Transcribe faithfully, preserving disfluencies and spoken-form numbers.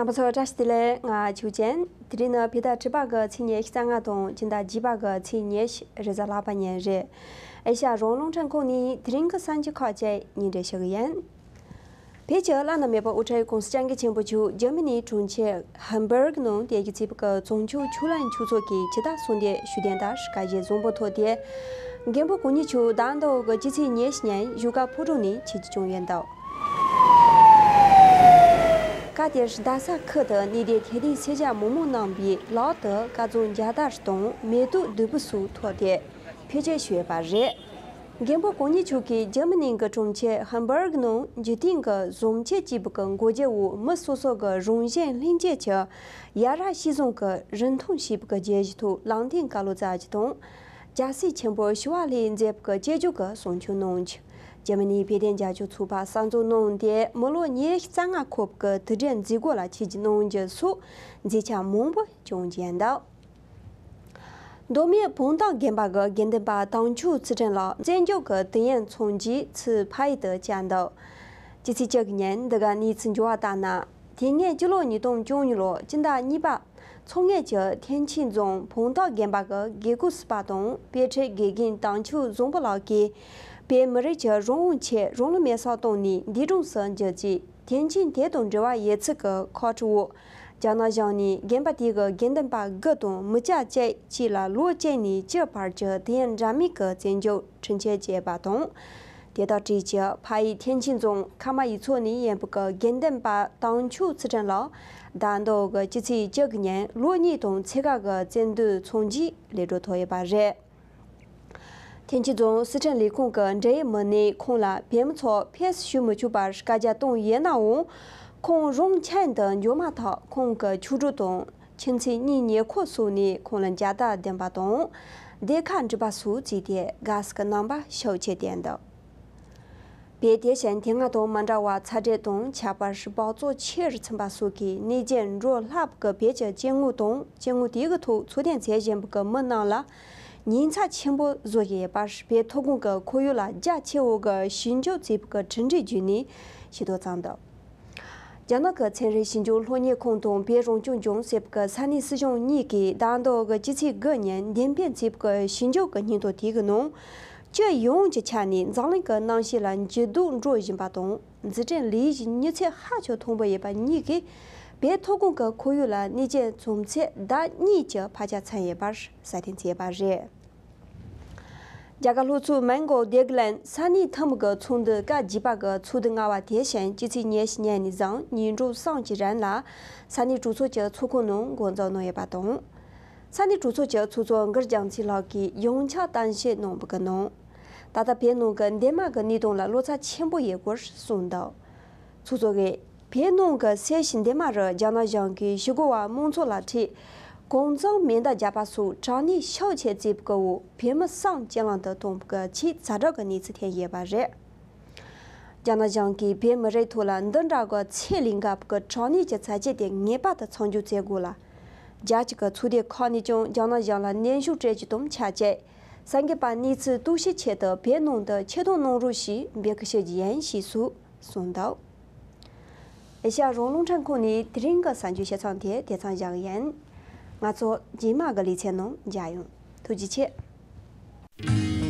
རྣམ་པ་ཚོ་བཀྲ་ཤིས་བདེ་ལེགས། ང་ཆོས་ཅན། དེ་རིང་ནི་བོད་ཟླ་དྲུག་པ་གི་ཚེས་ཉི་ཤུ་རྩ་ལྔ་དང་སྤྱི་ཟླ་བརྒྱད་པ་གི་ཚེས་ཉི་ཤུ། རེས་གཟའ་ལྷག་པ་ཉིན་རེད། ཨེ་ཤ་ཡ་རང་དབང་རླུང་འཕྲིན་ཁང་ནས་དེ་རིང་གི་གསར་འགྱུར་ཁག་ཅིག་སྙན་སྒྲོན་ཞུ་གི་ཡིན། བོད་ཀྱི་བླ་ན་མེད་པའི་དབུ་ཁྲིད་ྋགོང་ས་ྋསྐྱབས་མགོན་ཆེན་པོ་མཆོག་འཇར་མ་ནིའི་གྲོང་ཁྱེར་ཧམ་སྦུར་གི་ནང་དེ་གི་ཚིག་པ་གི་བྱང་ཆུབ་ཕྱོགས་གླིང་ཆོས་ཚོགས་ཀྱི་ཕྱི་དར་གསོལ་འདེབས་ཞུས་དོན་ལྟར། བཀའ་བཞིན་བཟང་པོ་ཐོག་དེ་མགོན་པོ་གང་ཉིད་མཆོག་ཟླ་མདོ་གི་སྤྱི་ཚེས་ཉི་ཤུ་ཉིན་བཞུགས་སྒར་ཕོ་བྲང་ནས་ཆིབས་བསྒྱུར་བྱུང་ཡོད་འདུག་སྐབས་དེར་རྡ་ས་ཁུལ་དུ་གནས་བསྡད་དད་ལྡན་སེར་སྐྱ་མང་མང་རྣམ་པས་ལག་ཏུ་དཀར་ཟངས་རྒྱ་དར་དང་མེ་ཏོག་བདུག་སྤོས་སོགས་ཐོགས་ཏེ་ཕེབས་སྐྱེལ་ཞུས་ཡོད་པ་རེད། མགོན་པོ་གང་ཉིད་མཆོག་གིས་འཇར་མ་ནི་གི་གྲོང་ཁྱེར་ཧམ་སྦུར་གི་ནང་འཇིག་རྟེན་གྱི་བཟང་སྤྱོད་ཅེས་པ་གི་འགོ་བརྗེ་འོག་མི་སོ་སོ་གི་རང་བཞིན་ལྷན་སྐྱེས་ཀྱི་ཡ་རབས་གཤིས་བཟང་གི་རིན་ཐང་ཞེས་པ་གི་བརྗོད་གཞི་ཐོག་ལམ་སྟོན་བཀའ་སློབ་སྩལ་རྒྱུ་དང་། རྒྱལ་སྲས་ཆེན་པོ་ཞི་བ་ལྷས་མཛད་པའི་གི་སྐྱེས་སྦྱོར་གྱི་གསུང་ཆོས་གནང་རྒྱུ། འཇར་མ་ནིའི་བོད་དོན་རྒྱབ་སྐྱོར་ཚོགས་པ་གསར་འཛུགས་གནང་སྟེ་མི་ལོ་ཉི་ཤུ་རྩ་ལྔ་འཁོར་བའི་གི་དུས་དྲན་མཛད་སྒོ་ལ་ཆིབས་བསྒྱུར་གནང་རྒྱུ་སོགས་མཛད་འཆར་མང་པོ་བྱུང་རྒྱུ་ཡིན་འདུག་མདོ་སྨད་བོང་སྟག་དགོན་པ་གི་དགེ་འདུན་པ་དམ་ཆོས་ཚུལ་ཁྲིམས་ལགས་བཙན་བྱོལ་གྱི་དུས་ཡུན་ཚང་རྗེས་ཚུར་ཕ་ཡུལ་དུ་བཅར་འདུག་སྤྱི་ཚེས་བཅུ་གི་ཉིན་འདི་ག་གནས་ཚུལ་འབྱོར་བ་ལྟར་ན། དེ་སྔོན་སྤྱི་ལོ་ཉིས་སྟོང་བཅུ་གཉིས་ལོར་སྤྱི་ཟླ་གཉིས་པ་ཚོ་སྔོན་གྱི་ཐེམ་ཆེན་རྫོང་བོང་སྟག་དགོན་པ་གི་དགེ་བསྐོས་ཟུར་པ་དང་དཔེ་ཁྲིད་དགེ་རྒན་དམ་ཆོས་བཟང་པོ་ལགས་ཀྱིས་བོད་མི་རིགས་ཀྱི་རང་དབང་ཆེད་རང་ལུས་མེ་སྲེག་བཏང་ནས་འདས་གྲོངས་སུ་གྱུར་རྗེས། དེ་བཞིན་དེ་དང་འབྲེལ་བ་ཡོད་ཚུལ་གྱི་ཁ་བྲལ་འོག་རྒྱ་ནག་གཞུང་ནས་དགོན་པ་དེ་གི་དགེ་འདུན་པ་དགུ་དང་མི་སྐྱ་བཅས་བཅས་ལ་ལོ་གཅིག་ནས་བཅུ་བར་གྱི་དུས་ཡུན་རིང་མོའི་གི་བཙན་བྱོལ་ཁྲིམས་ཆད་བཅད་པ་དང་། དེ་དང་འཁྲིལ་གྱི་ཕ་ཡུལ་ཐེམ་ཆེན་རྫོང་ཁ་མ་ཡུལ་ཚོ་ནས་ཡིན་པའི་གི་དགེ་འདུན་པ་དམ་ཆོས་ཚུལ་ཁྲིམས་ལགས་ཟླ་མདོ་གི་སྤྱི་ཚེས་བཅུ་གི་ཉིན་ལོ་གཉིས་དང་ཕྱེད་ཀ་གི་བཙོན་འདུལ་ཚང་རྗེས་ལས་འགྲོ་ཐོབ་ཡོད་པ་རེད། ཐེམ་ཆེན་རྫོང་སྲིད་ཁྲིམས་ལས་ཁུངས་ཀྱི་འབྲེལ་ཡོད་མི་སྣས་ཁོང་ལ་བོད་མི་ཚོ་ཕེབས་བསུ་ཞུ་མི་ཆོག་པར་བཀའ་རྒྱ་བཏང་ཡོད་ནའང་། ཁོང་རང་ཁྱིམ་དུ་འབྱོར་མ་ཐག་ཁོང་གི་མཆོད་གྲོགས་དང་ཁྱིམ་མཚེས་གཉེན་ཉེ་འཁོར་སོགས་ནས་ཁོང་ལ་མཇལ་དར་འདོན་པ་དང་། འདེབས་ཁ་འབྲི་བ་སོགས་བྱས་ཏེ་དགའ་བསུ་གི་རྣམ་པ་ཤུགས་ཆེ་བསྟན་འདུག་བོད་དེ་བཞིན་དེ་སྔ་དང་མ་འདྲ་བར་ཚ་དྲོད་དང་ཁྱད་པར་སྦགས་བཙོག་ཆེ་རུ་ཕྱིན་པ་སོགས་ཀྱི་གནོད་སྐྱོན་འགྲོ་ལྷག་གི་བོད་ཀྱི་སྐྱེ་དངོས་དང་སྐྱེ་དངོས་དེ་གི་ཐོག་འཚོ་རྟེན་འཚོལ་བཞིན་པའི་མི་རྣམས་ལ་ཉེན་ཚབས་ཆེན་པོ་བཟོ་བཞིན་ཡོད་པར་བོད་མཐོ་སྒང་གི་ཁོར་ཡུག་ལ་རྒྱ་ཆེ་བོ་གི་ཞིབ་འཇུག་བྱེད་པའི་གྲུབ་འབྲས་བརྒྱུད་ནས་ཤེས་རྟོགས་བྱུང་འདུག་རྒྱ་ནག་གི་ཚན་རིག་ཞིབ་འཇུག་སློབ་གཉེར་ཁང་དང་བོད་རང་སྐྱོང་ལྗོངས་ཟེར་བའི་ས་གནས་སྲིད་གཞུང་གཉིས་ཀྱིས་ཟླ་མདོ་གི་སྤྱི་ཚེས་དགུ་ཉིན་འདེམས་སྤེལ་བྱས་པའི་ཞིབ་འཇུག་གི་སྙིང་སྟོབས་དེ་གི་ནང་། སྤྱི་ཡོངས་ཀྱི་ཆ་ནས་འཛམ་གླིང་གི་གནམ་གཤིས་ལ་འགྱུར་ལྡོག་འགྲོ་བཞིན་པ་དང་འཛུགས་སྐྲུན་ལས་གཞི་མྱུར་ཚད་ཧ་ཅང་མཐོན་པོ་ཡོད་པ་གཉིས་ཀས་བོད་མཐོ་སྒང་གི་ཁོར་ཡུག་ལ་གནོད་སྐྱོན་བྱུང་ཚད་ཟླ་གཉིས་ཀྱི་འཕར་ཆ་ཚང་ཡོད་པར་གསལ་སྟོན་བྱས་པ་རེད། རྒྱ་གར་ལྷོ་ཕྱོགས་མོན་གྷོ་ལྡེ་གུ་ལན་ས་གནས་ཐུན་མོང་གི་ཚོགས་འདུ་སྐབས་བརྒྱད་པ་གི་ཚོགས་འདུ་ལྔ་པ་དེ་བཞིན་སྤྱི་ཚེས་ཉི་ཤུ་ཉིན་ནས་བཟུང་ཉིན་གྲངས་གསུམ་གྱི་རིང་ལ་ས་གནས་གྲོས་ཚོགས་ཀྱི་ཚོགས་ཁང་ནང་འགོ་འཛུགས་གནང་ཡོད་པ་དང་། ས་གནས་གྲོས་ཚོགས་ཀྱི་ཚོགས་གཙོ་གུར་ལྗང་ཚེ་ལགས་ཀྱིས་ཡོངས་ཁྱབ་གཏམ་བཤད་གནང་བའི་ནང་། ད་ལྟ་བོད་ནང་གི་འདས་མ་གི་གནས་སྟངས་ལ་བློ་འཚབ་ཆེན་པོ་ཡོད་སྐོར་གསུངས་འདུག་ཚོགས་གཙོ་གིས་བོད་ནང་གི་སྲིད་བྱུས་འདས་མ་རུ་རྒྱ་ནག་གཞུང་གིས་ཞི་རྒོལ་བ་མང་ཚོགས་ལ་ཁྲིད་གང་འཚམ་མེ་མདའ་རྒྱག་པ་སོགས་དྲག་གནོན་ཤུགས་ཆེ་བྱས་པའི་འོག་བོད་མི་གསུམ་རྐྱེན་ལམ་དུ་བཏང་བའི་ཆེས་ཛ་དྲག་གི་གནས་ཚུལ་ཐོན་ཡོད་པ་རེད། རྒྱ་ནག་གཞུང་གིས་བོད་མི་རིགས་ཐོག་ལ་འདི་འདྲ་གི་ཚད་ལས་འགལ་གྱི་དྲག་གནོན་གྱི་ཚད་གཞི་དེ་ངེས་པར་དུ་མཚམས་འཇོག་བྱེད་དགོས་ལ། རྒྱལ་སྤྱི་གི་ཚོགས་སྡེ་ཁག་ནས་ཀྱང་རྒྱ་ནག་གཞུང་ལ་ནན་ཞུ་སྤྲོད་རྒྱུ་དང་ཆབས་ཅིག་ས་འགུལ་པ་གནས་ཚུལ་རྟོག་ཞིབ་ཆེད་དུ་བོད་ནང་དུ་ཆེད་གཏོང་གནང་རོགས་ཞེས་འབོད་སྐུལ་ཞུ་རྒྱུ་ཡིན་ཞེས་སུ་གསུངས་འདུག་ཨེ་ཤ་ཡ་རང་དབང་རླུང་འཕྲིན་ཁང་ནས་དེ་རིང་གི་གསར་འགྱུར་ཞིབ་ཚགས་དེ་དེ་ཙམ་བཞག་ཡིན། ང་ཚོ་རྗེས་མ་གི་ལེ་ཚན་ནང་མཇལ་ཡོང་། ཐུགས་རྗེ་ཆེ།